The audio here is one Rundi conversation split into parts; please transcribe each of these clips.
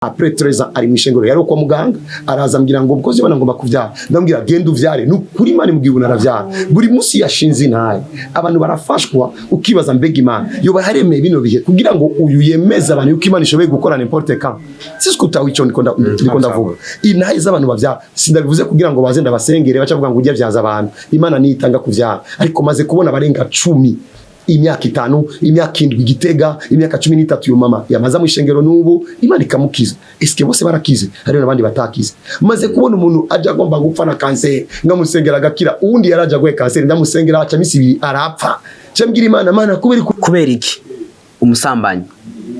Après 13 ans ari mwishengero, yari kwa muganga, araza ambwira ngo mukozi bana ngomba kuvyara. Ndambwira genda uvyare, nukuri Imana imubwira ubu naravyara. Buri munsi yashinze intaye, abantu barafashwa. Ukibaza mbega Imana yoba yaremeye bino bihe kugira ngo uyu yemeze abantu yuko Imana ishoboye gukora n'importe quand. Sisi kutaho ico ndiko ndavuga intaye z'abantu bavyara, sindabivuze kugira ngo baze ndabasengere baca bavuga ngo ujya vyaza abantu. Imana niyitanga kuvyara, ariko maze kubona abarenga 10, imyaka 5, imyaka 7 igitega, imyaka 13 uyu mama yamaze mu ishengero, n'ubu Imana ikamukiza. Eske bose barakize? Hari n'abandi batakize. Maze kubona umuntu aje agomba gupfa na kanseri, ngamusengera agakira. Uwundi yaraje agwaye kanseri, ndamusengera, aca misi 2 arapfa. Cambwira Imana, Mana, kubera Kubera iki umusambanyi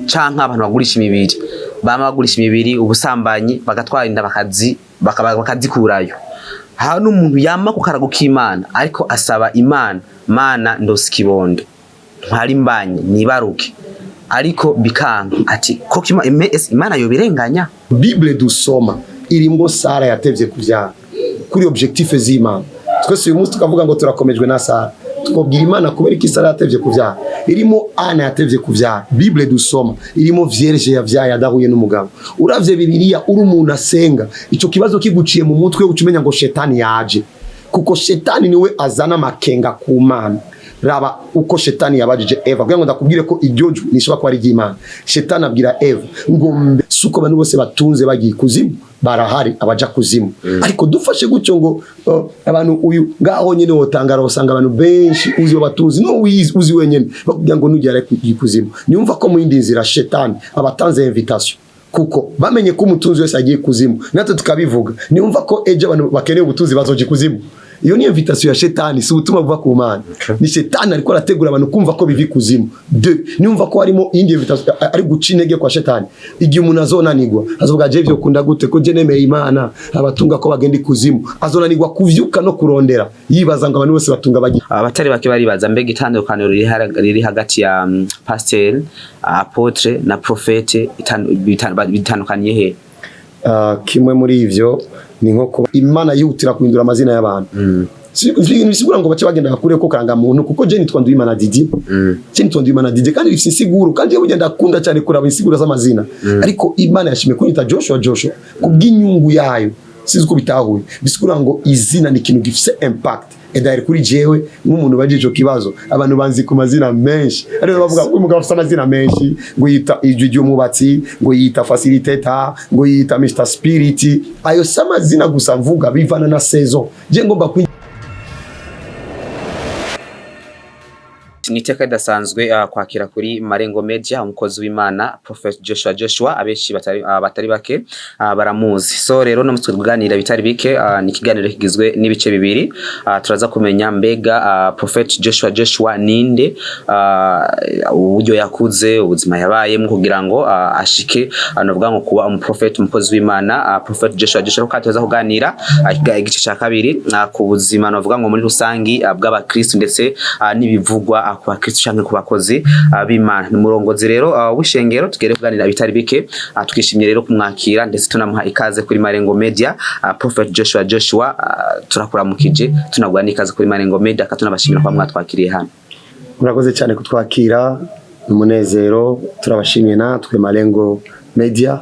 canke abantu bagurisha imibiri, bama bagurisha imibiri, ubusambanyi, bagatwara inda bakazikurayo? Hano umuntu yama ku karago k'Imana, ariko asaba Imana: "Mana, ndose ikibondo, ntwara imbanyi, nibaruke," ariko bikanka. Ati koko ese Imana yobirenganya? Bible dusoma irimwo Sara yatevye kuvyara kuri objectif z'Imana. Twese uyu munsi tukavuga ngo turakomejwe na Sara, tukobwira Imana kubera iki Sara yatevye kuvyara. Irimo Ana yatevye kuvyara. Bible dusoma irimo vierge yavyaye adahuye n'umugabo. Uravye Bibiliya, uri umuntu asenga, ico kibazo kiguciye mu mutwe, uca umenya ngo shetani yaje, kuko shetani niwe azana amakenga ku Mana. Raba uko shetani yabajije Eva kugira ngo ndakubwire ko iryo jwi nishobora kuba ari iry'Imana. Shetani abwira Eva ngo mbe suko abantu bose batunze bagiye kuzimu? Barahari abaja kuzimu. Ariko dufashe gutyo ngo abantu uyu ngaho nyene wotangara usanga abantu benshi uzi batunzi no wizi uzi wenyene bakubwira ngo nugera kuzimu. Niumva ko mu yindi nzira shetani abatanze invitation, kuko bamenye ko umutunzi wese agiye kuzimu, natwe tukabivuga. Niumva ko ejo abantu bakeneye ubutunzi bazoja kuzimu. Iyo ni invitation ya shetani, si ubutumwa buva ku Mana. Ni shetani ariko arategura abantu kumva ko bivi kuzimu. De niumva ko harimo iyindi invitation ari guca intege kwa shetani. Igihe umuntu azonanirwa, azovuga: "Je byo kunda gute ko je nemeye Imana, abatunga ko bagenda ikuzimu?" Azonanirwa kuvyuka no kurondera, yibaza ngo abantu bose batunga bagiye. Abatari bake baribaza mbega itandukaniro riri hagati ya pasteur, apôtre na prophète bitandukaniye he? Kimwe muri ivyo ni nko kuba Imana yihutira guhindura amazina y'abantu. Si ibintu bisigura ngo bace bagenda bakure ko karanga muntu, kuko je nitwa Nduwimana Didi. Je nitwa Nduwimana Didi kandi bifise insiguro, kandi burya ndakunda cyane kuraba insiguro z'amazina. Ariko Imana yashimye kunyita Joshua Joshua kubw'inyungu yayo. Sinzi uko bitahuye. Bisigura ngo izina ni ikintu gifise impact. Et d'ailleurs kuri jewe nk'umuntu baje ico kibazo, abantu banzi ku mazina menshi, ariko bavuga ngo umugabo afise amazina menshi, ngo yita ijwi ry'umwubatsi, ngo yita facilitator, ngo yita Mr Spirit. Ayo si amazina gusa mvuga, bivana na saison je ngomba kwinjira. Ni iteka ridasanzwe kwakira kuri Marengo Media umukozi w'Imana Prophet Joshua Joshua. Abenshi batari bake baramuzi. So rero no mutwe kuganira bitari bike. Ni ikiganiro kigizwe n'ibice bibiri. Turaza kumenya mbega Prophet Joshua Joshua ninde, uburyo yakuze, ubuzima yabayemo kugira ngo ashike novuga ngo kuba umuprofet, umukozi w'Imana, Prophet Joshua Joshua. Kandi turaza kuganira igice ca kabiri ku buzima novuga ngo muri rusangi bw'abakristo, ndetse n'ibivugwa ku bakristo canke ku bakozi b'Imana. Ni umurongozi rero w'ishengero, tugere kuganira bitari bike. Twishimye rero kumwakira, ndetse tunamuha ikaze kuri Marengo Media. Prophet Joshua Joshua, turakuramukije, tunaguha n'ikaze kuri Marengo Media, kandi tunabashimira kuba mwatwakiriye hano. Murakoze cyane kutwakira, ni umunezero. Turabashimiye natwe Marengo Media,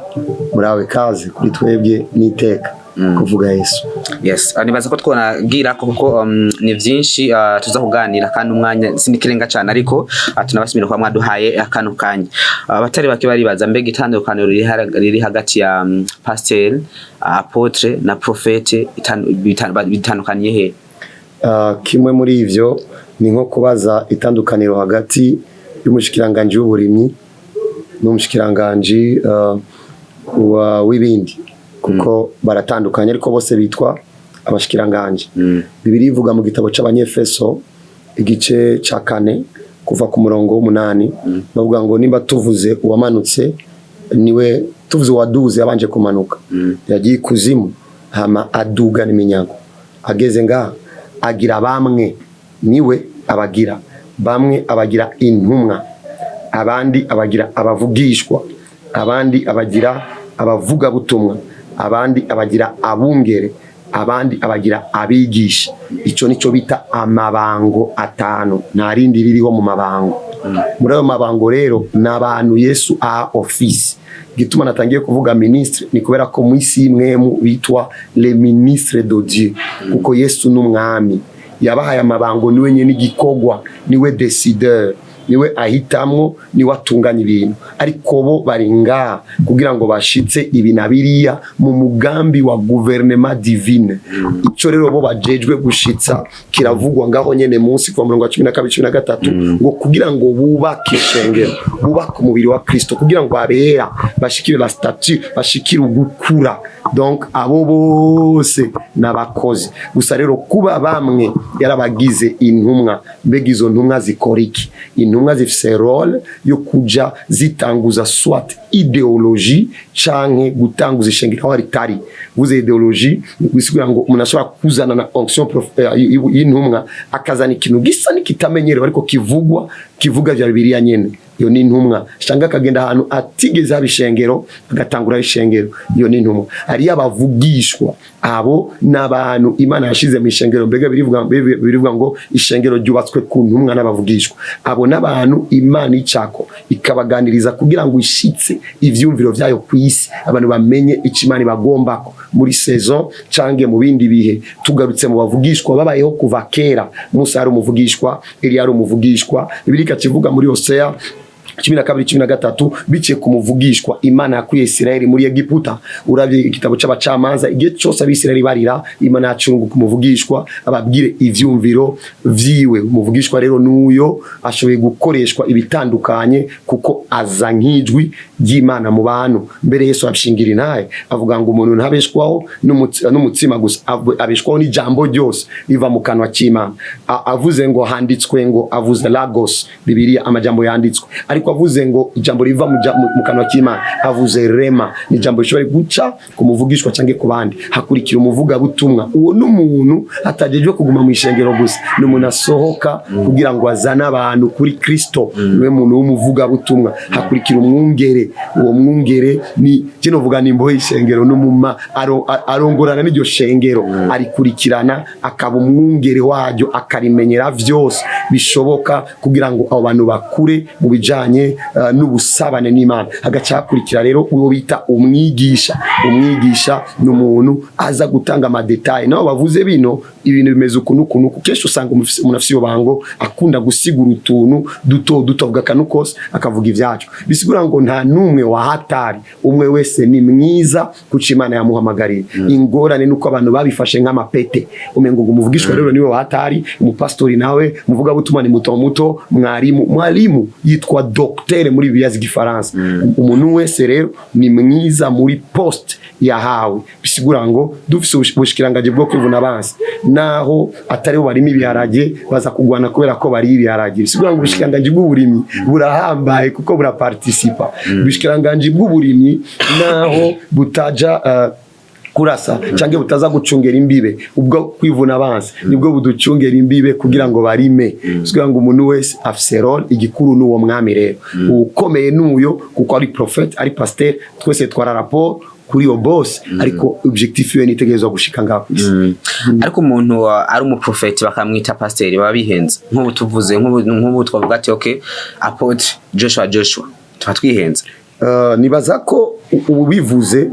murawe kaze kuri twebwe n'iteka kuvuga Yesu. Yes, nibaza ko twonagira ko kuko ni vyinshi tuza kuganira, kandi umwanya sinikirenga cyane, ariko tunabashimira kuba mwaduhaye akano kanya. Abatari bake baribaza mbega itandukaniro riri hagati ya pasteur, apôtre na prophète bitandukaniye he? Kimwe muri ivyo ni nko kubaza itandukaniro hagati y'umushikiranganji w'uburimyi n'umushikiranganji w'ibindi, kuko baratandukanye ariko bose bitwa abashikiranganji. Bibiliya ivuga mu gitabo c'Abanyefeso igice ca 4 kuva ku murongo w'8, bavuga ngo nimba tuvuze uwamanutse, niwe tuvuze uwaduze yabanje kumanuka. Yagiye ikuzimu, hama aduga n'iminyago. Ageze ngaha agira bamwe, niwe abagira bamwe, abagira intumwa, abandi abagira abavugishwa, abandi abagira abavugabutumwa, abandi abagira abungere, abandi abagira abigisha. Ico nico bita amabango atanu, nta rindi ririho mu mabango. Muri ayo mabango rero ni abantu Yesu aha office. Gituma natangiye kuvuga ministre ni kubera ko mu isi imwemu bitwa les ministres de Dieu, kuko Yesu n'umwami yabahaye amabango, niwe nyene igikorwa, niwe décideur, niwe ahitamwo, niwe atunganya ibintu, ariko bo bari ngaha kugira ngo bashitse ibi na biriya mu mugambi wa gouvernement divine. Ico rero bo bajejwe gushitsa kiravugwa ngaho nyene munsi kuva murongo wa 12, 13, ngo kugira ngo bubake ishengero, bubake umubiri wa Kristo, kugira ngo abera bashikire la stature, bashikire ugukura. Donc abo bose n'abakozi gusa. Rero kuba bamwe yarabagize intumwa, mbega izo ntumwa zikora iki? Intumwa zifise rôle yo kuja zitanguza soit idéologie canke gutanguza ishengero aho ritari. Vuze idéologie, bisigura ngo umuntu ashobora kuzana na onction y'intumwa, akazana ikintu gisa n'ikitamenyerewe ariko kivugwa, kivuga vya Bibiliya nyene. Iyo ni intumwa. Cyangwa akagenda ahantu atigeze haba ishengero, agatangura ishengero. Iyo ni intumwa. Hariyo abavugishwa, abo n'abantu Imana yashize mu ishengero. Mbega birivuga ngo ishengero ryubatswe ku ntumwa n'abavugishwa. Abo n'abantu Imana icako ikabaganiriza kugira ngo ishitse ivyumviro vyayo ku isi, abantu bamenye ico Imana ibagombako muri saison cange mu bindi bihe. Tugarutse mu bavugishwa babayeho kuva kera, Musa ari umuvugishwa, Eliya ari umuvugishwa. Bibiliya ikakivuga muri Hosea 12, 13, biciye ku muvugishwa Imana yakuye Isirayeli muri Egiputa. Uravye igitabo c'abacamanza, igihe cyose Abisirayeli barira, Imana yacunguka umuvugishwa ababwire ivyumviro vyiwe. Umuvugishwa rero nuyo ashoboye gukoreshwa ibitandukanye, kuko aza nk'ijwi ry'Imana mu bantu. Mbere Yesu abishingira intahe, avuga ngo umuntu ntabeshwaho n'umutsima gusa, abeshwaho n'ijambo ryose riva mu kanwa k'Imana. Avuze ngo handitswe ngo, avuze logos, Bibiliya, amajambo yanditswe. Ariko avuze ngo ijambo riva mu kanwa k'Imana, avuze rhema, ni ijambo rishobora guca ku muvugishwa cyangwa ku bandi. Hakurikira umuvugabutumwa. Uwo n'umuntu atajejwe kuguma mu ishengero gusa, ni umuntu asohoka kugira ngo azane abantu kuri Kristo, niwe muntu w'umuvugabutumwa. Hakurikira umwungere. Uwo mwungere ni je novuga ni imbohe y'ishengero, n'umuma arongorana n'iryo shengero, arikurikirana, akaba umwungere waryo, akarimenyera vyose bishoboka kugira ngo abo bantu bakure mu bijanye n'ubusabane n'Imana. Hagaca hakurikira rero uwo bita umwigisha. Umwigisha ni umuntu aza gutanga ama détails. Nabo bavuze bino ibintu bimeze ukuntu ukuntu. Kenshi usanga umuntu afise iyo bango akunda gusigura utuntu duto duto, avuga akantu kose, akavuga ivyacu. Bisigura ngo nta n'umwe wahatari, umwe wese ni mwiza kuco Imana yamuhamagariye. Ingorane nuko abantu babifashe nk'amapete, umengo ngo umuvugishwa rero niwe wahatari, umupastori nawe, umuvugabutumwa ni muto muto, mwarimu, mwarimu yitwa docteur muri Bibiliya z'igifaransa. Umuntu wese rero ni mwiza muri poste yahawe. Bisigura ngo dufise ubushikiranganji bwo kwivuna abansi, naho atari bo barimo ibiharage, baza kugwana kubera ko bari ibiharage. Bisigura ngo ubushikiranganji bw'uburimyi burahambaye kuko buraparticipa. Ubushikiranganji bw'uburimyi, naho butaja kurasa cyangwa butaza gucungera imbibe, ubwo kwivuna abansi nibwo buducungera imbibe kugira ngo barime. Kugira ngo umuntu wese afise rôle. Igikuru n'uwo mwami rero ukomeye n'uyo, kuko ari prophète, ari pasteur, twese twara rapport kuri iyo boss, ariko objectif yo nitegerezwa gushika ngaho kwisi. Ariko umuntu ari umuprofeti bakamwita pasiteri, baba bihenze. Nk'ubu tuvuze, nk'ubu twavuga ati okay, apôtre Joshua Joshua, tuba twihenze. Nibaza ko ubu bivuze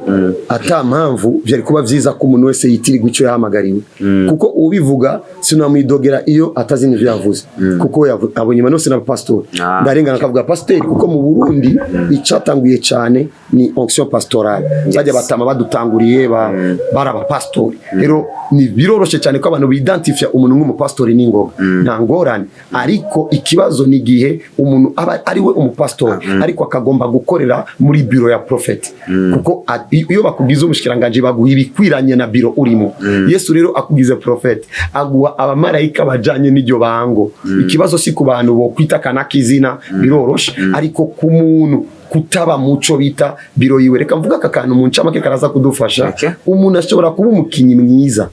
ata mpamvu. Byari kuba vyiza ko umuntu wese yitirirwa icyo yahamagariwe, kuko ubivuga sinamwidogera iyo atazi n'ivyo yavuze, kuko abonye imana yose na pastor. Ndarengana akavuga pasteur, kuko mu Burundi icatanguye cyane ni onction pastorale. Bajya batama badutanguriye bari abapastori. Rero ni biroroshe cyane ko abantu bidentifia umuntu nk'umupastori n'ingoga, nta ngorane. Ariko ikibazo ni igihe umuntu aba ari we umupastori ariko akagomba gukorera muri biro ya prophet, kuko iyo bakugize umushikiranganje baguha ibikwiranye na biro urimo. Yesu rero akugize prophet, aguha abamarayika bajanye n'iryo bango. Ikibazo si ku bantu bo kwita kanaka izina, biroroshe, ariko ku muntu kutaba muco bita biro yiwe. Reka mvuga aka kantu mu ncamake karaza kudufasha. Umuntu ashobora kuba umukinyi mwiza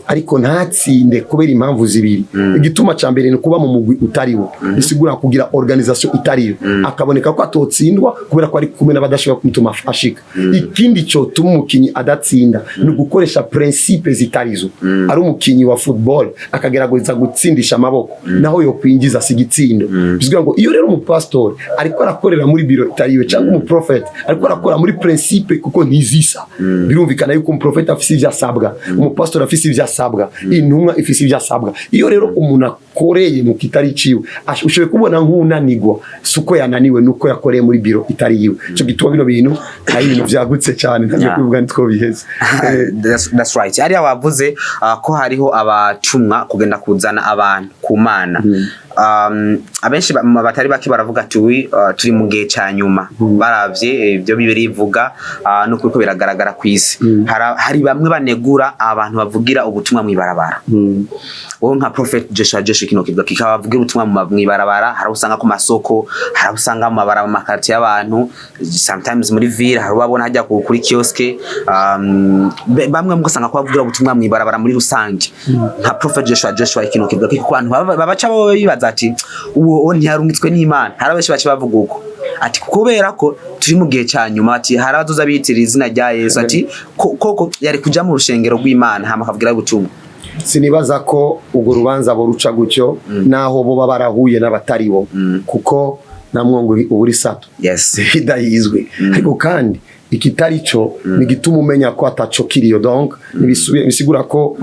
ariko ntatsinde kubera impamvu zibiri. Igituma ca mbere ni kuba mu mugwi utariwo, bisigura kugira organisation itariyo, akaboneka ko atotsindwa kubera ko ari kumwe n'abadashobora kumutuma ashika. Ikindi cotuma umukinyi adatsinda ni ugukoresha principe zitarizo. Ari umukinyi wa football akagerageza gutsindisha amaboko, naho yo kwinjiza si igitsindo. Bivuga ngo iyo rero umupastori ariko arakorera muri biro itariwe, cyangwa umuprofeti ariko arakora muri principe, kuko ntizisa, birumvikana yuko umuprofeti afise ivyo asabwa, umupastori afise ivyo asabwa, intumwa ifise ivyo asabwa. Iyo rero umuntu akoreye mu kitari ciwe, ushoboye kubona nk'unanigwa, si uko yananiwe, nuko yakoreye muri biro itari yiwe. Ico gituma bino bintu ari ibintu vyagutse cyane, ntavyo kubivuga nitwo biheze. That's right. Hariya wavuze ko hariho abatumwa kugenda kuzana abantu ku Mana. Abenshi batari bake baravuga ati turi mu gihe ca nyuma, baravye ibyo Bibiliya ivuga n'ukuri ko biragaragara kw'isi. Hari bamwe banegura abantu bavugira ubutumwa mw'ibarabara. Wowe nka Prophet Joshua Joshua, kino kivuga kikabavugira ubutumwa mw'ibarabara, hari aho usanga ku masoko, hari aho usanga mu mabarabara, mu makartier y'abantu, sometimes muri ville hari ubabona hajya kuri kioske, bamwe mugasanga ko bavugira ubutumwa mw'ibarabara muri rusange. Nka Prophet Joshua Joshua, ikintu kivuga ko abantu babaca bo bibaza ati uwo ntiyarungitswe n'Imana. Hari abenshi baca bavuga uko ati kubera ko turi mu gihe ca nyuma, ati hari abazoza biyitirira izina rya Yesu, ati koko yari kuja mu rushengero rw'Imana hama akavugira ubutumwa. Sinibaza ko urwo rubanza boruca gutyo, naho boba barahuye n'abatari bo, kuko namwo ngo uburi sato idahizwe. Ariko kandi ikitari cyo ni gituma umenya ko ataco kiriyo, donc bisigura ko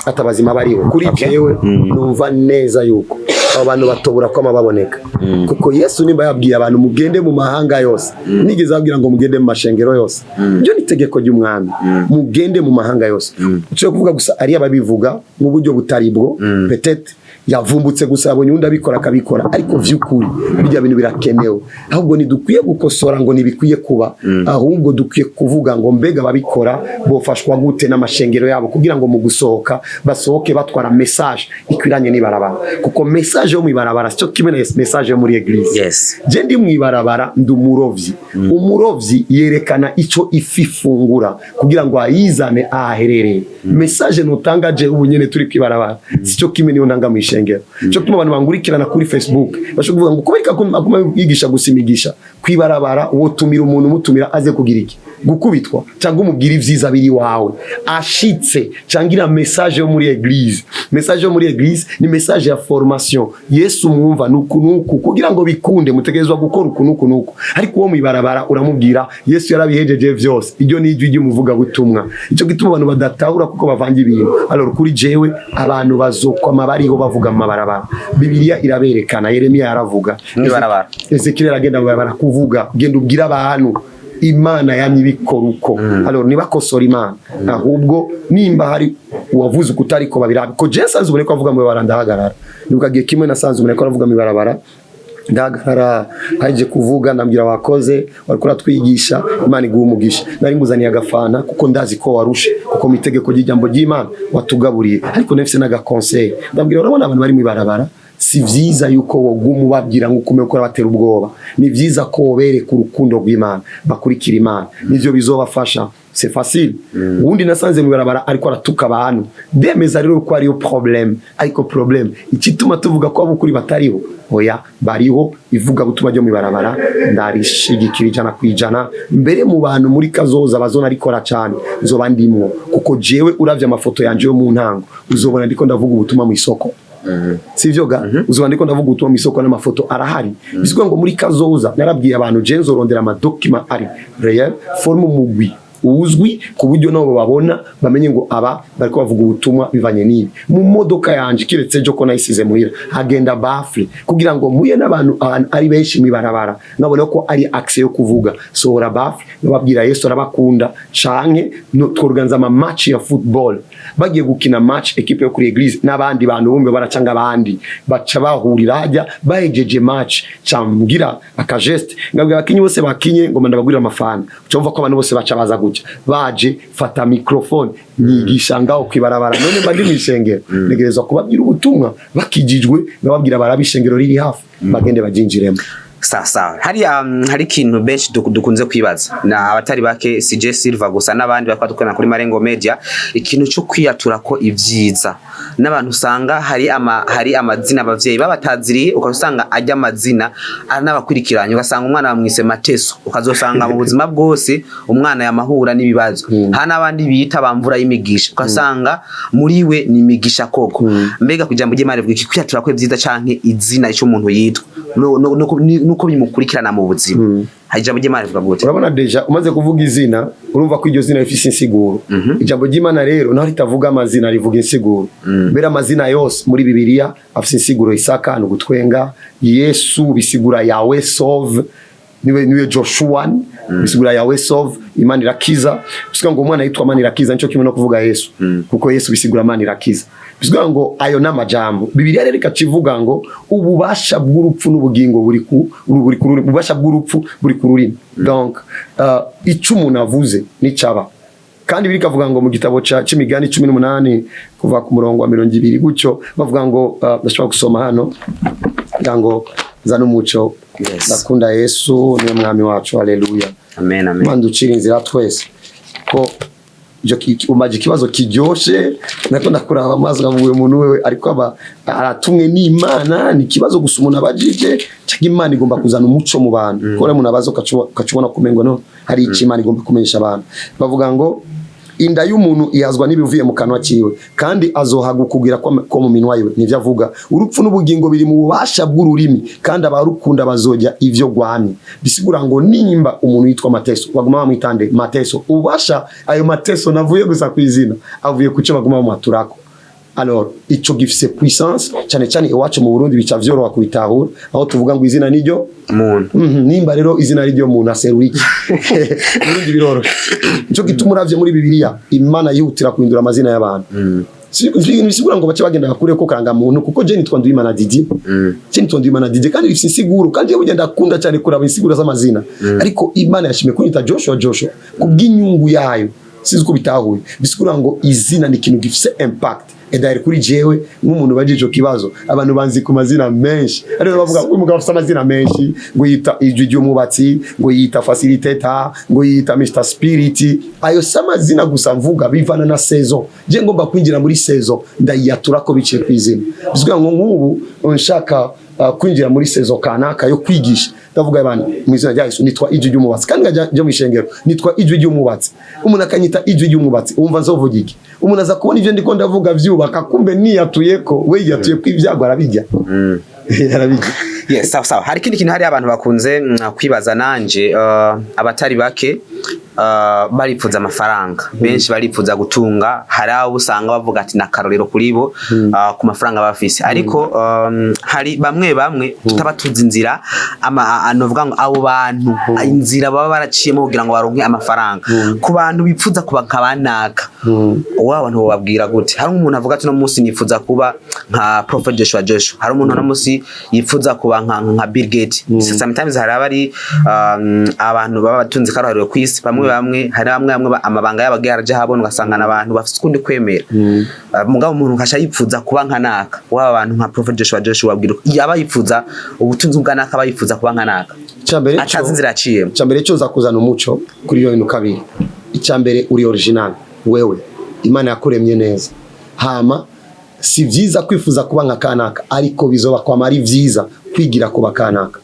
atabazima bariho. Kuri jewe numva neza yuko abo bantu batobura ko baboneka, kuko Yesu nimba yabwiye abantu mugende mu mahanga yose, nigeze ababwira ngo mugende mu mashengero yose. Ibyo ni itegeko ry'umwami, mugende mu mahanga yose. Uciye kuvuga gusa ari ababivuga mu buryo butari bwo, peut-être yavumbutse gusa yabonye undi abikora akabikora, ariko vy'ukuri bijya bintu birakenewe. Ahubwo ntidukwiye gukosora ngo ntibikwiye kuba, ahubwo dukwiye kuvuga ngo mbega ababikora bofashwa gute n'amashengero yabo, kugira ngo mu gusohoka basohoke batwara message ikwiranye n'ibarabara, kuko message yo mw'ibarabara sicyo kimwe na message yo muri église. Je ndi mw'ibarabara, ndi umurovyi. Umurovyi yerekana ico ifi ifungura kugira ngo ayizane ahaherereye. Message nutanga je ubu nyene turi kwibarabara sico kimwe niyo ntanga mw'ishengero. Cyo gituma abantu bangurikirana kuri Facebook bashobora kuvuga ngo kubera ko aguma yigisha gusa imigisha kwibarabara. Wotumira umuntu, umutumira aze kugira iki? Gukubitwa cyangwa umubwira ivyiza biri wawe ashitse, cyangwa ira message yo muri église? Message yo muri église ni message ya formation. Yesu mwumva nuku nuku, kugira ngo bikunde mutegerezwa gukora uku nuku nuku. Ariko uwo mwibarabara uramubwira Yesu yarabihejeje vyose. Iryo ni ijwi ry'umuvuga butumwa. Ico gituma abantu badatahura kuko bavanga ibintu. Alors kuri jewe, abantu bazokwama bariho bavuga mu mabarabara. Bibiliya iraberekana, Yeremiya yaravuga. Mw'ibarabara. Ezekiel aragenda mu barabara kuvuga, genda ubwira abantu. Imana yamye ibikora uko. Alors ntibakosora Imana, ahubwo nimba hari uwavuze ukutariko babirabe ko. Je nsanze ubone ko avuga mu ibarabara, ndahagarara. Nibuka gihe kimwe nasanze ubone ko aravuga mu ibarabara, ndahagarara, haje kuvuga, ndambwira wakoze, wariko uratwigisha, Imana iguha umugisha, nari nguzaniye agafana kuko ndazi ko warushe, kuko mu itegeko ry'ijambo ry'Imana watugaburiye, ariko nafise n'agaconseil. Ndabwira, urabona abantu bari mu ibarabara, si vyiza yuko woguma ubabwira ngo ukume ko batera ubwoba. Ni vyiza ko wobereka urukundo rw'Imana, bakurikira Imana, nivyo bizobafasha. C'est facile. Uwundi nasanze mu ibarabara ariko aratuka abantu, ndemeza rero ko ariyo problème. Ariko problème ikituma tuvuga ko abukuri batariho, oya, bariho. Ivuga butumwa ryo mu ibarabara ndarishigikira 100%. Mbere mu bantu muri kazoza bazona rikora cyane nzoba ndimwo, kuko jewe uravye amafoto yanje yo mu ntango uzobona ndiko ndavuga ubutumwa mu isoko, sivyo ga? Uzobona ndiko ndavuga ubutumwa mu isoko n'amafoto arahari. Bisigura ngo muri kazoza narabwiye abantu, je nzorondera amadocuments ari réel, forme umugwi uzwi, ku buryo nabo babona bamenye ngo aba bariko bavuga ubutumwa bivanye n'ibi. Mu modoka yanje, kiretse ejo ko nayisize muhira, hagenda baffle kugira ngo mpuye n'abantu ahantu ari benshi mw'ibarabara, nkabona ko ari accès yo kuvuga, sohora baffle bababwira Yesu arabakunda, canke no, tworganza ama match ya football. Bagiye gukina match, équipe yo kuri église n'abandi bantu bumve baracanga, abandi baca bahurira hajya. Bahejeje match, cambwira akageste, ngabwira abakinyi bose bakinye ngo ndabagurira amafana. Ucumva ko abantu bose baca baza gutya, baje fata microphone, nyigisha ngaho kwibarabara. None mba ndi mw'ishengero, ntegerezwa kubabwira ubutumwa bakijijwe, ngababwira barabe ishengero riri hafi bagende bajinjiremo. Sawa sawa. Hari ikintu benshi dukunze kwibaza, na abatari bake, CJ Silva gusa n'abandi bakaba dukorana kuri Marengo Media, ikintu cyo kwiyatura ko ivyiza n'abantu usanga hari amazina abavyeyi babataziriye, ukasanga ajya amazina n'abakurikiranye, ugasanga umwana bamwise Mateso, ukazosanga mu buzima bwose umwana yamahura n'ibibazo. Hari n'abandi bita bamvura y'imigisha, ugasanga muri we ni imigisha koko. Mbega kugira ngo ujye mare iki, kwiyatura ko ivyiza canke izina ico umuntu yitwa nuko bimukurikirana mu buzima, hari ijambo ry'Imana rivuga gute? Urabona, déjà umaze kuvuga izina, urumva ko iryo zina rifise insiguro. Ijambo ry'Imana rero naho ritavuga amazina, rivuga insiguro. Mbere amazina yose muri Bibiliya afise insiguro. Isaka ni ugutwenga, Yesu bisigura Yawe sauve, niwe Joshua bisigura Yawe sauve, Imana irakiza. Bisigura ngo umwana yitwa Imana irakiza, nico kimwe no kuvuga Yesu, kuko Yesu bisigura Imana irakiza. Bisigura ngo ayo n'amajambo Bibiliya rero ikacivuga ngo ububasha bw'urupfu n'ubugingo buri ku rurimi, ububasha bw'urupfu buri ku rurimi. Donc ico umuntu avuze nicaba. Kandi bikavuga ngo mu gitabo c'Imigani 18 kuva ku murongo wa 20 gutyo, bavuga ngo ndashobora gusoma hano kugira ngo nzane umuco. Ndakunda Yesu, niwe mwami wacu, haleluya. Amen, amen. Imana ducira inzira twese ko icyo umaje ikibazo kiryoshe, nako ndakuraba amaso nkavuga uyu muntu wewe ariko aba aratumwe n'Imana. Ni ikibazo gusa umuntu abajije cyangwa Imana igomba kuzana umuco mu bantu, kuko rero umuntu abaza ukacubona kumengo no hari icyo Imana igomba kumenyesha abantu. Bavuga ngo inda y'umuntu ihazwa n'ibivuye mu kanwa kiwe, kandi azohaga ukugira ko mu minwa yiwe. Nivyo avuga, urupfu n'ubugingo biri mu bubasha bw'ururimi, kandi abarukunda bazojya ivyo gwamye. Bisigura ngo nimba umuntu yitwa Mateso, baguma bamwitande Mateso. Ububasha, ayo mateso navuye gusa ku izina, avuye ku cyo baguma bamuhaturako. Alors ico gifise puissance cyane cyane iwacu mu Burundi, bica vyoroha kubitahura aho tuvuga ngo izina niryo muntu. Nimba rero izina riryo muntu aserura iki, Burundi biroroshe. Nico gituma uravye muri Bibiliya, Imana yihutira guhindura amazina y'abantu. Bisigura ngo bace bagenda bakure ko karanga muntu, kuko je nitwa Nduwimana Didier. Je nitwa Nduwimana Didier kandi rifise insiguro, kandi je burya ndakunda cyane kuraba insiguro z'amazina. Ariko Imana yashimye kunyita Joshua Joshua kubw'inyungu yayo, sinzi uko bitahuye. Bisigura ngo izina ni ikintu gifise impact. Et d'ailleurs kuri jewe nk'umuntu baje ico kibazo, abantu banzi ku mazina menshi, ariko bavuga ngo umugabo afise amazina menshi, ngo yita Ijwi ry'Umwubatsi, ngo yita Facilitator, ngo yita Mr Spirit. Ayo si amazina gusa mvuga, bivana na saison. Je ngomba kwinjira muri saison, ndayiyatura ko biciye ku izina. Bisigura ngo nk'ubu nshaka kwinjira muri saison kanaka yo kwigisha, ndavuga abantu mu izina rya Yesu, nitwa Ijwi ry'Umwubatsi, kandi nkajya njya mu ishengero nitwa Ijwi ry'Umwubatsi. Umuntu akanyita Ijwi ry'Umwubatsi, wumva nzovuga iki? Umuntu aza kubona ivyo ndiko ndavuga vyubaka, kumbe niyatuye ko we yiyatuye ko ibyago arabijya, arabijya. Yes, sawa sawa. Hari ikindi kintu, hari abantu bakunze kwibaza nanje, abatari bake baripfuza amafaranga, benshi baripfuza gutunga. Hari abo usanga bavuga ati nakarorero kuri bo ku mafaranga bafise, ariko hari bamwe bamwe tutaba tuzi inzira novuga ngo abo bantu inzira baba baraciyemo kugira ngo baronke amafaranga. Ku bantu bipfuza kuba nka banaka, uwo abantu bababwira gute? Hari umuntu avuga ati no munsi nifuza kuba nka Prophet Joshua Joshua, hari umuntu no munsi yifuza kuba nka Bill Gates. Sometimes hari abari abantu baba batunze karuhariwe ku isi, bamwe bamwe, hari bamwe bamwe amabanga yabo agiye araja ahabona, ugasanga n'abantu bafite ukundi kwemera. Mugabo umuntu nkasha yifuza kuba nka naka, waba abantu nka Prophet Joshua Joshua, wabwira yaba yifuza ubutunzi bwa naka, aba yifuza kuba nka naka Icambere atazi inzira yaciyemo. Icambere cyo nza kuzana umuco kuri iyo bintu kabiri. Icambere, uri original wewe, Imana yakuremye neza. Hama si vyiza kwifuza kuba nka kanaka, ariko bizoba kwama ari vyiza kwigira kuba kanaka.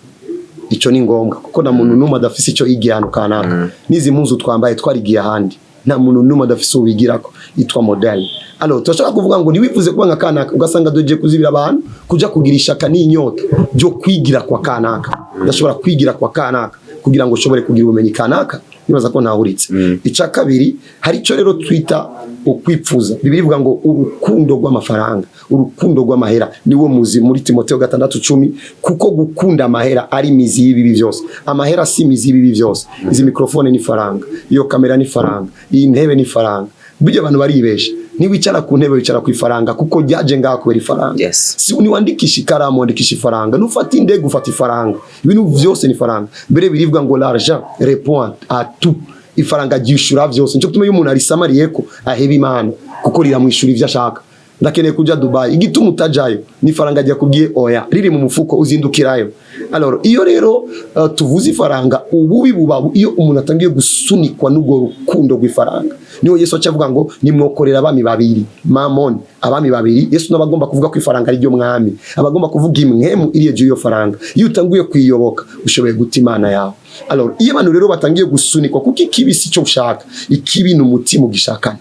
Ico ni ngombwa, kuko nta muntu n'umwe adafise ico yigiye ahantu kanaka. N'izi mpuzu twambaye twarigiye ahandi, nta muntu n'umwe adafise uwigirako yitwa modèle. Alors turashaka kuvuga ngo ntiwifuze kuba nka kanaka, ugasanga doje kuzibira abantu kuja kugira ishaka n'inyota byo kwigira kwa kanaka. Ndashobora kwigira kwa kanaka kugira ngo ushobore kugira ubumenyi kanaka. Nibaza ko ntahuritse. Ica kabiri, hari icyo rero twita ukwipfuza. Bibiliya ivuga ngo urukundo rw'amafaranga, urukundo rw'amahera niwo muzi, muri Timotheo 6:10, kuko gukunda amahera ari imizi y'ibibi byose. Amahera si imizi y'ibibi byose. Izi microphone ni faranga, iyo kamera ni faranga, iyi ntebe ni faranga. Burya abantu baribesha, niwicara ku ntebe wicara ku ifaranga, kuko ryaje ngaha kubera ifaranga. Si niwandikisha ikaramu, wandikisha ifaranga, nufata indege ufata ifaranga, ibintu vyose ni faranga. Mbere birivuga ngo l'argent répond à tout, ifaranga ryishura vyose. Nico gituma iyo umuntu arisamariyeko aheba Imana, kuko riramwishura ivyo ashaka. Ndakeneye kuja Dubai, igituma utajayo ni ifaranga ryakubwiye oya, riri mu mufuko uzindukirayo. Alors iyo rero tuvuze ifaranga, ububi buba iyo umuntu atangiye gusunikwa n'urwo rukundo rw'ifaranga. Niho Yesu aca avuga ngo nimwokorera abami babiri, mamoni, abami babiri. Yesu n'abagomba kuvuga ko ifaranga ari ryo mwami, abagomba kuvuga imwemu iri hejuru y'iyo faranga. Iyo utanguye kuyiyoboka, ushoboye guta Imana yawe. Alors iyo abantu rero batangiye gusunikwa, kuko ikibi si cyo ushaka, ikibi ni umutima ugishakana,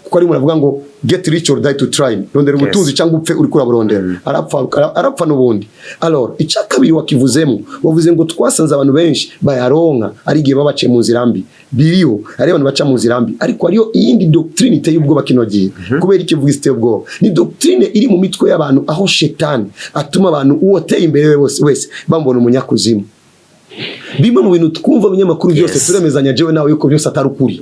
kuko ari umuntu avuga ngo "Get rich or die to try", rondera ubutunzi cyangwa upfe uriko uraburondera. Arapfa, arapfa n'ubundi. Alors icya kabiri wakivuzemo, wavuze ngo twasanze abantu benshi bayaronka ari igihe babaciye mu nzira mbi. Biriho ari abantu baca mu nzira mbi, ariko hariyo iyindi doctrine iteye ubwoba kino gihe. Kubera iki mvuga iteye ubwoba? Ni doctrine iri mu mitwe y'abantu, aho shetani atuma abantu uwateye imbere wese wese bamubona umunyakuzimu. Bimwe mu bintu twumva mu binyamakuru byose, turemezanya jewe nawe yuko byose atari ukuri,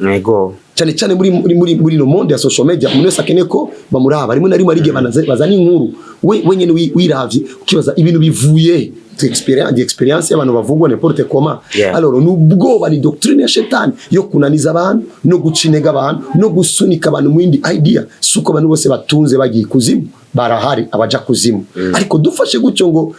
cyane cyane muri no monde ya social media. Umuntu wese akeneye ko bamuraba. Rimwe na rimwe ari igihe bazana inkuru, we wenyene wiravye ukibaza ibintu bivuye tu experience, di experience y'abantu bavugwa n'importe comment. Alors nubwoba, ni doctrine ya shetani yo kunaniza abantu no guca intege abantu no gusunika abantu mu yindi idea. Suko abantu bose batunze bagiye kuzimu, barahari abaja kuzimu. Ariko dufashe gutyo ngo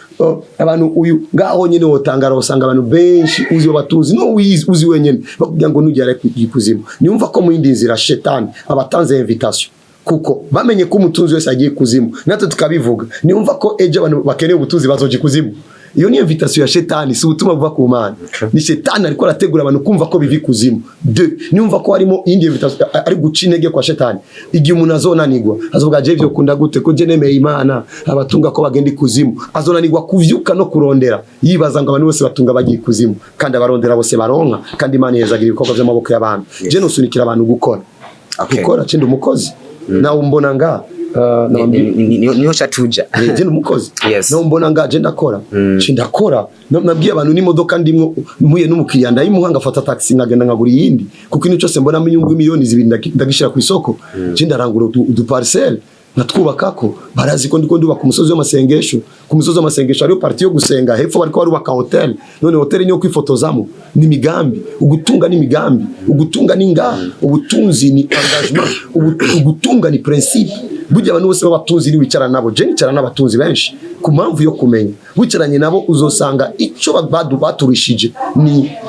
abantu uyu ngaho nyene wotangara, usanga abantu benshi uzi batunzi no wizi uzi wenyene bakubwira ngo nugera kuzimu. Niumva ko mu yindi nzira shetani abatanze invitation, kuko bamenye ko umutunzi wese agiye kuzimu, natwe tukabivuga, niumva ko ejo abantu bakeneye ubutunzi bazoja kuzimu. Iyo ni invitation ya shetani, si ubutumwa buva ku Mana. Ni shetani ariko arategura abantu kumva ko bivi kuzimu. Deux, niumva ko harimo iyindi invitation ari guca intege kwa shetani. Igihe umuntu azonanigwa, azovuga: "Je byo kunda gute ko je nemeye Imana, abatunga ko bagenda ikuzimu?" Azonanigwa kuvyuka no kurondera, yibaza ngo abantu bose batunga bagiye ikuzimu, kandi abarondera bose baronka, kandi Imana ihezagira ibikorwa by'amaboko y'abantu. Je nosunikira abantu gukora, gukora. Cindi umukozi nawe umbona nga Niho chatuja. Je ndi umukozi. Nawe mbona nga je ndakora, je ndakora. Nabwiye abantu n'imodoka ndimwo, mpuye n'umukiriya ndayimuha, ngafata taxi nkagenda nkagura iyindi, kuko ikintu cyose mbonamo inyungu y'imiliyoni 2 ndagishira ku isoko. Je ndarangura udu parcelle nkatwubakako. Barazi ko ndiko ndubaka umusozi w'amasengesho. Ku musozi w'amasengesho hariyo partie yo gusenga, hepfo bariko barubaka hotel. None hotel niyo kwifotozamo? Ni imigambi. Ugutunga ni imigambi, ugutunga ni ngaha, ubutunzi ni engagement, ugutunga ni principe. Burya abantu bose b'abatunzi ni wicara nabo, je nicara n'abatunzi benshi ku mpamvu yo kumenya, wicaranye nabo uzosanga icyo baturishije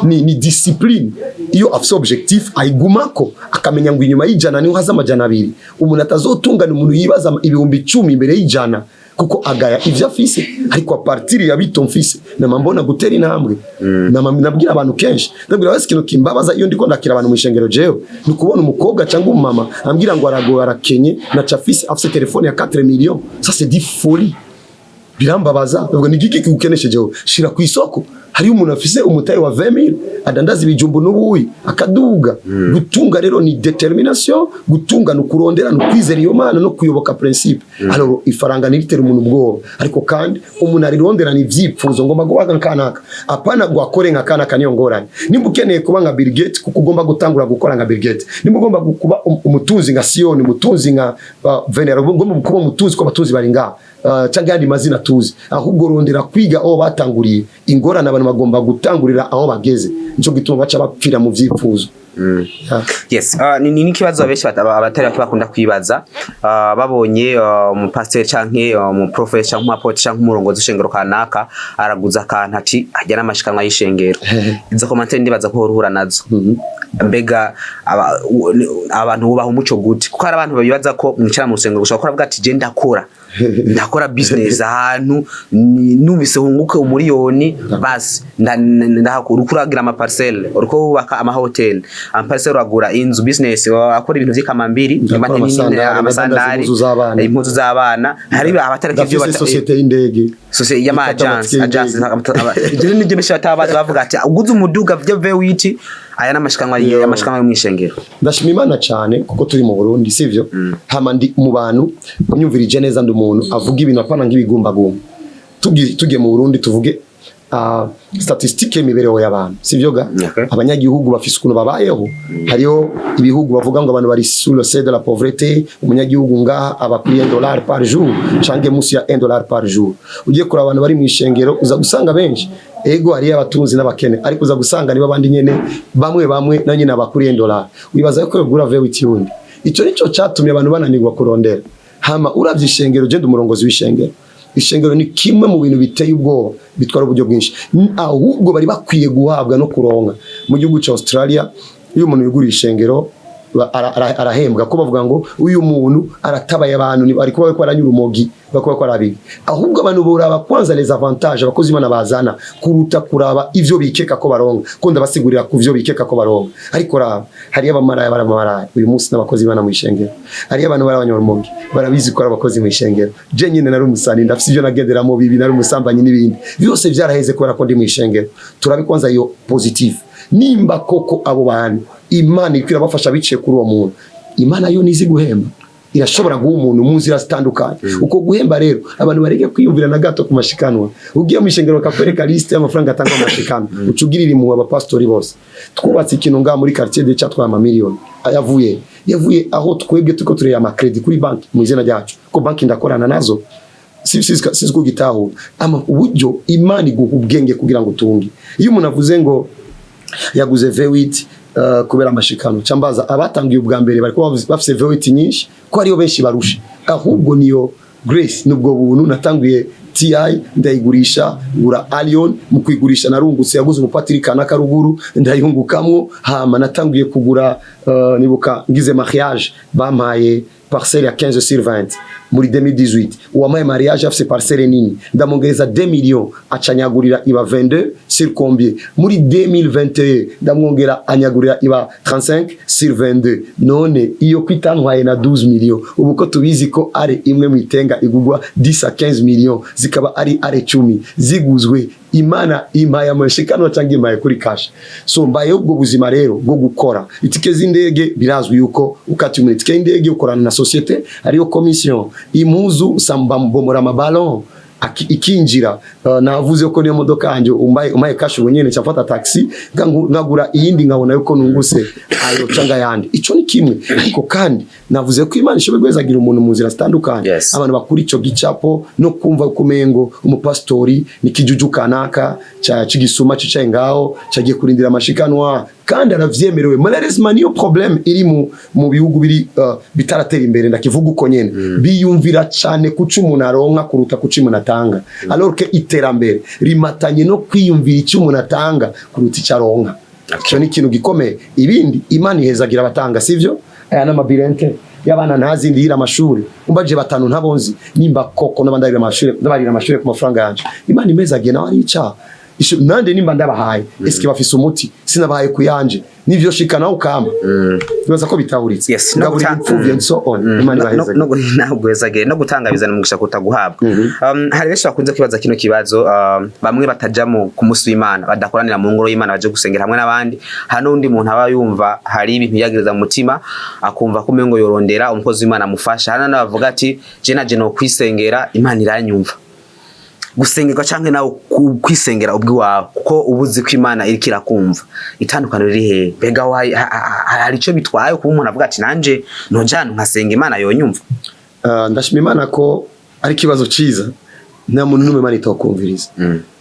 ni discipline. Iyo afise objectif ayigumako, akamenya ngo inyuma y'ijana niho haza 200. Umuntu atazotungana umuntu yibaza 10,000 imbere y'ijana, kuko agaya ivyo afise. Ariko à partir ya bito mfise, nama mbona gutera intambwe. Nama nabwira abantu kenshi, ndabwira basi ikintu kimbabaza iyo ndiko ndakira abantu mu ishengero jewe, ni ukubona umukobwa cyangwa umumama ambwira ngo aragoye, arakenye, naca afise telefone ya 4 millions. Ça, c'est du folie, birambabaza. Ndavuga: "Ni igiki kigukeneshejeho? Shira ku isoko." Hariyo umuntu afise umutahe wa 20,000, adandaza ibijumbu n'ubuyi, akaduga. Gutunga rero ni détermination, gutunga ni ukurondera, ni ukwizera iyo Mana no kuyoboka principe. Alors ifaranga ntiritera umuntu ubwoba, ariko kandi umuntu arironderana ivyipfuzo: ngomba kuba nka kanaka, apana ngo akore nka kanaka. Niyo ngorane. Nimba ukeneye kuba nka Bill Gates, kuko ugomba gutangura gukora nka Bill Gates. Nimba ugomba kuba umutunzi nka Siyoni, umutunzi nka Venera, ugomba kuba umutunzi ko abatunzi bari ngaha, cyangwa ayandi mazina tuzi, ahubwo rondera kwiga aho batanguriye. Ingorane, abantu bagomba gutangurira aho bageze, nico gituma baca bapfira mu vyifuzo. Yeah. Yes, ni n'ikibazo abenshi abatari bake bakunda kwibaza, babonye umupasiteri canke umuprofeti canke umuapôtre canke umurongozi w'ishengero kanaka araguza akantu, ati ajya n'amashikanwa y'ishengero. Izo commentaires ndibaza ko uhora nazo. Mbega abantu bubaha umuco gute? Kuko hari abantu babibaza ko mwicara mu rusengero gushobora gukora, avuga ati: "Je ndakora business ahantu numvise hunguke umuriyoni, basi ndahakura." Uriko uragira ama parcelle, uriko wubaka ama hotel, ama parcelle, uragura inzu, business, akora ibintu vy'ikamambiri. Ndakora amasandari, amasandari, impuzu z'abana. Impuzu z'abana. Hari abatareka ivyo Ndafise société y'indege. Sose y'ama Ikata agence amatike agence y'indege. Ibyo nibyo benshi batabazi, bavuga ati uguze umuduga vyo V8, aya n'amashikanwa Yo. amashikanwa yo mw'ishengero. Ndashima Imana cyane kuko turi mu Burundi, sivyo? Hama ndi mu bantu unyumvirije neza, ndi umuntu avuga ibintu apana nk'ibigumbagumba. Tugiye mu Burundi, tuvuge statistique y'imibereho y'abantu, sivyo ga? Okay. Abanyagihugu bafise ukuntu babayeho. Hariho ibihugu bavuga ngo abantu bari sous le seuil de la pauvreté, umunyagihugu ngaha aba kuri 1 dollar par jour canke musi ya 1 dollar par jour. Ugiye kuraba abantu bari mu ishengero, uza gusanga benshi, ego hariyo abatunzi n'abakene, ariko uza gusanga nibo abandi nyene bamwe bamwe na nyine aba kuri 1 dollar. Wibaza ko yogura V8 yundi? Ico nico catumye abantu bananirwa kurondera. Hama uravye ishengero, je ndi umurongozi w'ishengero. Ishengero ni kimwe mu bintu biteye ubwoba, bitwara uburyo bwinshi. Ahubwo bari bakwiye guhabwa no kuronka. Mu gihugu cya Australia, iyo umuntu yuguriye ishengero arahembwa, ko bavuga ngo uyu muntu aratabaye abantu, ari kuba bariko baranyura urumogi, bariko bakora bibi. Ahubwo abantu boraba kwanza les avantages abakozi Imana bazana kuruta kuraba ivyo bikeka ko baronka, ko ndabasigurira ku vyo bikeka ko baronka. Ariko raba, hariyo abamaraya, baramaraya uyu munsi n'abakozi Imana mu ishengero, hariyo abantu bari abanyarumogi barabizi ko ari abakozi mu ishengero. Je nyine nari umusani, ndafise ivyo nagenderamo bibi, nari umusambanyi n'ibindi byose vyaraheze kubera ko ndi mu ishengero. Turabe kwanza iyo positive, nimba koko abo bantu Imana iriko irabafasha biciye kuri uwo muntu. Imana yo nizi guhemba, irashobora guha umuntu mu nzira zitandukanye. Uko guhemba rero, abantu bareke kwiyumvira na gato ku mashikanwa. Ugiye mu ishengero bakakwereka liste y'amafaranga atangwa mu mashikanwa, uca ugirira impuhwe abapasitori bose. Twubatse ikintu ngaha muri quartier de cyatwaye amamiliyoni. Yavuye aho twebwe turiko tureba ama crédit kuri banki mu izina ryacu, ko banki ndakorana nazo. Si kugitahura ama uburyo Imana iguha ubwenge kugira ngo utunge. Iyo umuntu avuze ngo yaguze V8 kubera amashikano, cambaza abatangiye ubwa mbere bariko bafise V8 nyinshi, ko ariyo benshi barusha. Ahubwo niyo grace, nubwo buntu. Natanguye TI ndayigurisha, ngura Allion. Mu kuyigurisha narungutse, yaguze umupatiri kanaka ruguru, ndayungukamwo. Hama natanguye kugura, nibuka ngize mariage bampaye parcelle ya 15 sur 20 muri 2018. Uwampaye mariage afise parcelle nini, ndamwongereza 2 millions, acanyagurira iba 22 sur combien. Muri 2021 ndamwongera, anyagurira iba 35 sur 22. None iyo kwitantwaye na 12 millions, ubu ko tubizi ko are imwe mu itenga igugwa 10 à 15 millions, zikaba ari are 10 ziguzwe, Imana impaye amashikano cyangwa impaye kuri cash? So mbaye ubwo buzima rero bwo gukora itike z'indege. Birazwi yuko ukati umuntu itike y'indege ukorana na société, ariyo commission. Impuzu sambambomora amaballon ikinjira. Navuze ko niyo modoka yanjye umbaye cash ubu nyene cyafata taxi, nkagura iyindi, nkabona yuko nunguse ayo canga yandi. Ico ni kimwe. Ariko kandi navuze ko Imana ishoboye guhezagira umuntu mu nzira zitandukanye. Abantu bakura ico gicapo no kumva kumengo umupasitori ni kijuju kanaka ca cigisuma cicaye ngaho cagiye kurindira amashikanwa kandi aravyemerewe. Malheureusement niyo problème iri mu bihugu biri bitaratera imbere, ndakivuga uko nyene. Biyumvira cane kuca umuntu aronka kuruta kuca umuntu atanga, alors que iterambere rimatanye no kwiyumvira icyo umuntu atanga kuruta icyo aronka. Ico ni ikintu gikomeye. Ibindi, Imana ihezagira abatanga, sivyo? Aya n'amabirente y'abana ntazi, ndihira amashuri. Umbaje batanu ntabonzi, nimba koko n'abandarira amashuri, ndabarira amashuri ku mafaranga yanje, Imana imezagiye nawe ari icaha. Nande nimba ndabahaye, eske bafise umuti? Sinabahaye kuyanje, nivyo shika nawe ukamba. Nibaza ko bitahuritse. Yes, no Ngaburira imfuvyi and so on. Imana ibahezagire. No no gutanga bizana umugisha kutaguhabwa. Hari benshi bakunze kwibaza kino kibazo, bamwe bataja mu ku munsi w'Imana, badakoranira mu ngoro y'Imana baje gusengera hamwe n'abandi. Hari n'undi muntu aba yumva hari ibintu yagereza mu mutima, akumva ko umengo yorondera umukozi w'Imana amufasha. Hari n'abavuga ati je naje no kwisengera, Imana iranyumva. Gusengerwa canke nawe kwisengera ubwiwawe, kuko uba uzi ko Imana iriko irakumva, itandukaniro riri hehe? Mbega hari ico bitwaye kuba umuntu avuga ati nanje nojana nkasenga, Imana yonyumva? Ndashima Imana ko ari ikibazo ciza. Nta muntu n'umwe Imana itokumviriza.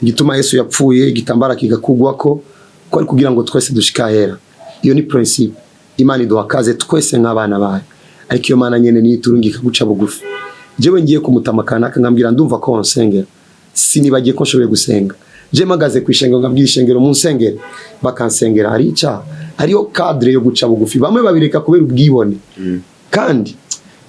Igituma Yesu yapfuye igitambara kigakugwako, ko ari kugira ngo twese dushike ahera. Iyo ni principe. Imana iduha kaze twese nk'abana bayo, ariko iyo Mana nyene niyo iturungika guca bugufi. Jewe ngiye kumutama kanaka nkambwira ndumva ko nsengera, sinibagiye ko nshoboye gusenga. Je mpagaze ku ishengero nkabwira ishengero munsengere, bakansengera, hari icaha? Hariyo cadre yo guca bugufi. Bamwe babireka kubera ubwibone. Kandi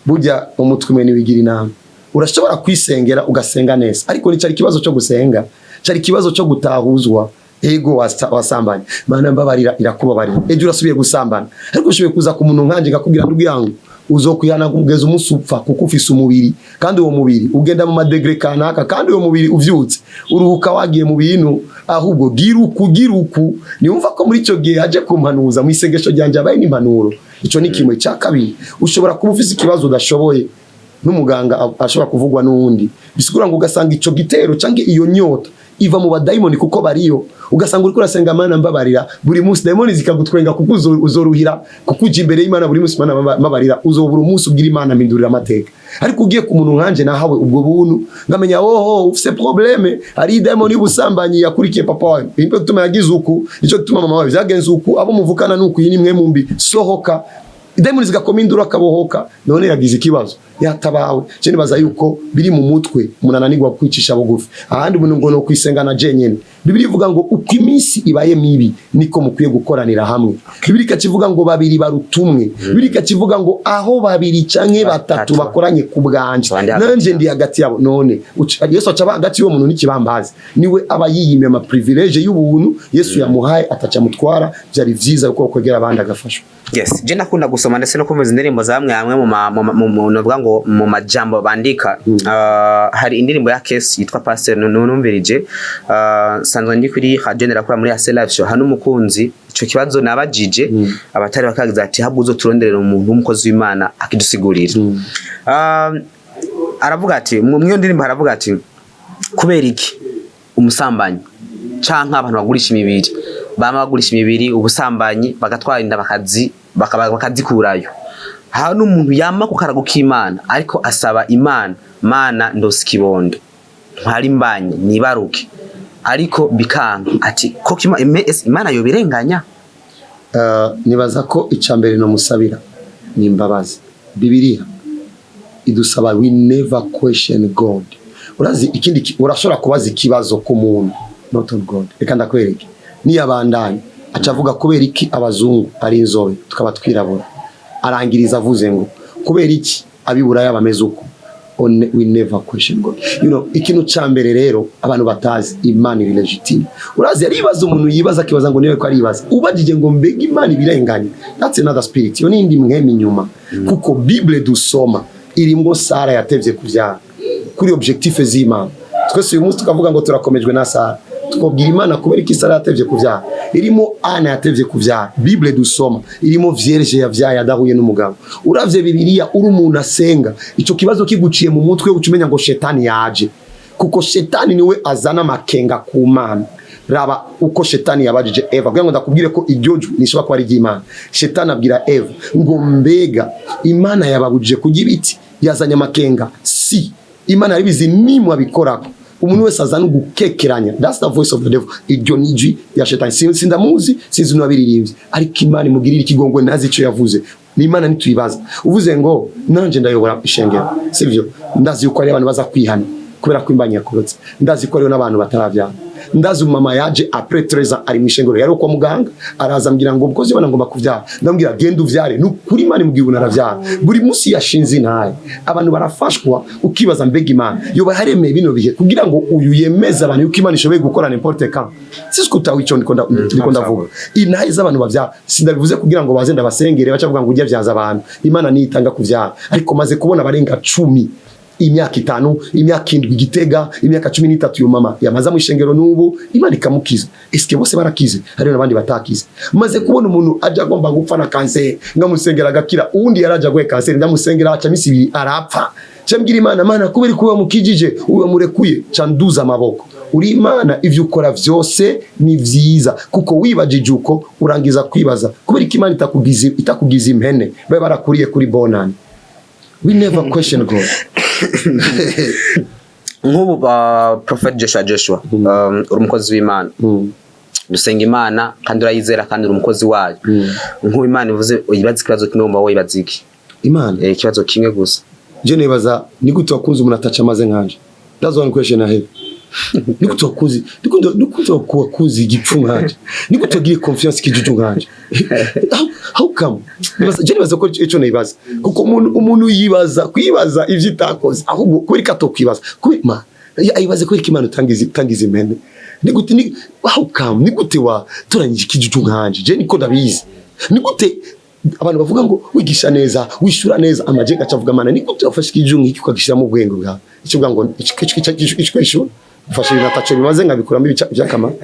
burya umutwe umwe ntiwigira inama. Urashobora kwisengera ugasenga neza, ariko nticari ikibazo cyo gusenga, cari ikibazo cyo gutahuzwa. Ego, wasambanye, Mana mbabarira, irakubabarira. Ejo urasubiye gusambana, ariko ushoboye kuza ku muntu nkanje ngakubwira, ndubwira ngo uzokwihana kugeza umunsi upfa, kuko ufise umubiri, kandi uwo mubiri ugenda mu ma degrés kanaka, kandi uwo mubiri uvyutse uruhuka wagiye mu bintu. Ahubwo gira uku, gira uku. Niwumva ko muri ico gihe aje kumpanuza mu isengesho ryanje abaye n'impanuro. Ico ni kimwe. Cya kabiri, ushobora kuba ufise ikibazo udashoboye n'umuganga, ashobora kuvugwa n'uwundi. Bisigura ngo ugasanga ico gitero canke iyo nyota iva mu badayimoni, kuko bariyo. Ugasanga uriko urasenga Mana mbabarira buri munsi, dayimoni zikagutwenga, kuko uzoruhira kuko uja imbere y'Imana buri munsi, Mana mbabarira. Uzobura umunsi ubwira Imana mpindurira amateka. Ariko ugiye ku muntu nkanje nahawe ubwo buntu, ngamenya oho ufise problème, hari dayimoni y'ubusambanyi yakurikiye papa wawe, nico gituma yagize uku, nico gituma mama wawe vyagenze uku, abo muvukana nuku, iyi ni mwe mumbi, sohoka. Dayimoni zigakoma induru akabohoka. None yagize ikibazo. Yatabawe. Je nibaza yuko biri mu mutwe, umuntu ananirwa kwicisha bugufi. Ahandi umuntu ngo no kwisenga na jenyene. Bibiliya ivuga ngo uko iminsi ibaye mibi niko mukwiye gukoranira hamwe. Bibiliya ikakivuga ngo babiri barutumwe. Bibiliya ikakivuga ngo aho babiri canke batatu Batatu. bakoranye ku bwanje, Bandi hagati. nanje ndi hagati yabo. None Yesu aca aba hagati y'uwo muntu n'ikibambazi, niwe aba yiyimye ama privilège y'ubuntu Yesu yamuhaye, ataca mutwara. Byari vyiza kuko kwegera abandi agafashwa. Yes, je ndakunda gusoma ndetse no kumva indirimbo za bamwe bamwe mu ma- mu mu- mu novuga ngo mu majambo bandika. Hari indirimbo ya Kesi yitwa Pasteur numvirije. Sanzwe ndi kuri radio, ndakora muri Ase Live Show hano. Umukunzi ico kibazo nabajije, abatari bakagize ati habwo uzoturonderera umuntu w'umukozi w'Imana akidusigurira. Aravuga ati mu mwiyo ndirimbo, aravuga ati kubera iki umusambanyi canke abantu bagurisha imibiri, bama bagurisha imibiri, ubusambanyi, bagatwara inda bakazikurayo, hari n'umuntu yama ku karago k'Imana ariko asaba Imana: "Mana, ndose ikibondo, ntwara imbanyi nibaruke," ariko bikanga. Ati koko ese Imana yobirenganya? Nibaza ko icya mbere nomusabira ni imbabazi. Bibiliya idusaba we never question God. Urazi ikindi urashobora kubaza ikibazo ku muntu, not on God. Reka ndakwereke, niyabandanya aca avuga kubera iki abazungu ari inzobe tukaba twirabura. Arangiriza avuze ngo kubera iki abiburaya bameze uko. We never question God. Ikintu ca mbere rero abantu batazi, Imana iri légitime. Urazi yaribaza, umuntu yibaza akibaza ngo niwe ko aribaza. Ubajije ngo mbega Imana ibirenganya, that's another spirit, iyo nindi mwemi inyuma. Kuko Bible dusoma irimwo Sara yatevye kuvyara kuri objectif z'Imana. Twese uyu munsi tukavuga ngo turakomejwe na Sara, twobwira Imana kubera iki Sara yatevye kuvyara? Irimo Ana yatevye kuvyara. Bible dusoma irimo vierge yavyaye adahuye n'umugabo. Uravye Bibiliya, uri umuntu asenga, ico kibazo kiguciye mu mutwe uca umenya ngo shetani yaje, kuko shetani niwe azana amakenga ku Mana. Raba uko shetani yabajije Eva kugira ngo ndakubwire ko iryo jwi nishobora kuba ari iry'Imana. Shetani abwira Eva ngo mbega Imana yababujije kurya ibiti? Yazanye amakenga. Si Imana yabizi nimwe abikorako. Umuntu wese azana ugukekeranya, that's the voice of the devil. Iryo ni ijwi ya shetani. Sindamuzi, sinzi n'uwabiririmbye, ariko Imana imugirira ikigongwe, ntazi ico yavuze. Ni Imana ntituyibaza. Uvuze ngo nanje ndayobora ishengero, sivyo? Ndazi yuko hari abantu baza kwihana kubera ko imbanyi yakorotse. Ndazi ko hariho n'abantu bataravyara. Ndazi umumama yaje après 13 ans ari mu ishengero, yari kwa muganga, araza ambwira ngo mukozi w'Imana, ngomba kuvyara. Ndamubwira genda uvyare. Ni ukuri Imana imubwira ubu naravyara. Buri munsi yashinze intaye, abantu barafashwa. Ukibaza mbega Imana yoba yaremeye bino bihe kugira ngo uyu yemeze abantu yuko Imana ishoboye gukora n'importe quand? Sisi kutaho ico ndiko ndavuga, intaye z'abantu bavyara, sindabivuze kugira ngo baze ndabasengere bacavuga ngo ujya vyaza abantu. Imana niyitanga kuvyara, ariko maze kubona abarenga 10, imyaka 5, imyaka 7 igitega, imyaka 13 uyu mama yamaze mu ishengero, n'ubu Imana ikamukiza. Eske bose barakize? Hariho n'abandi batakize. Maze kubona umuntu aja agomba gupfa na kanseri, ngamusengera agakira. Uwundi yaraje agwaye kanseri, ndamusengera, aca misi 2 arapfa. Ca mbwira Imana: "Mana, kubera ko mukijije uwo murekuye." Ca nduza amaboko: "Uri Imana, ivyo ukora vyose ni vyiza." Kuko wibajije uko urangiza kwibaza kubera ko Imana itakugize impene babe barakuriye kuri bonani. We never question God. Nk'ubu Prophet Joshua Joshua, uri umukozi w'Imana, dusenga Imana kandi urayizera kandi uri umukozi wayo. Nk'ubu Imana ivuze uyibaza ikibazo kimwe, wumva wibaza iki? Imana? Ikibazo kimwe gusa. Je nibaza ni gute wakunze umuntu ataca amaze nkanje. That's one question I have. Ni gute wakunze, ni gute wakunze igipfu nkanje? Ni gute wagiriye confiance ikijuju nkanje? How come? Je nibaza ko ico nibaza, kuko umuntu yibaza kwibaza ivyo itakoze, ahubwo kubera ko atokwibaza kubera ma ayibaze kubera ko Imana utangiza impene. Ni gute, ni how come, ni gute wa toranyije ikijuju nkanje? Je niko ndabizi. Ni gute abantu bavuga ngo wigisha neza, wishura neza, amajenga acavuga: "Mana, ni gute wafashe ikijuju nk'iki ukagishyiramo ubwenge bwawe?" Icyo uvuga ngo icyo ufashe ibintu ataco bimaze nkabikuramo ibyakamaro.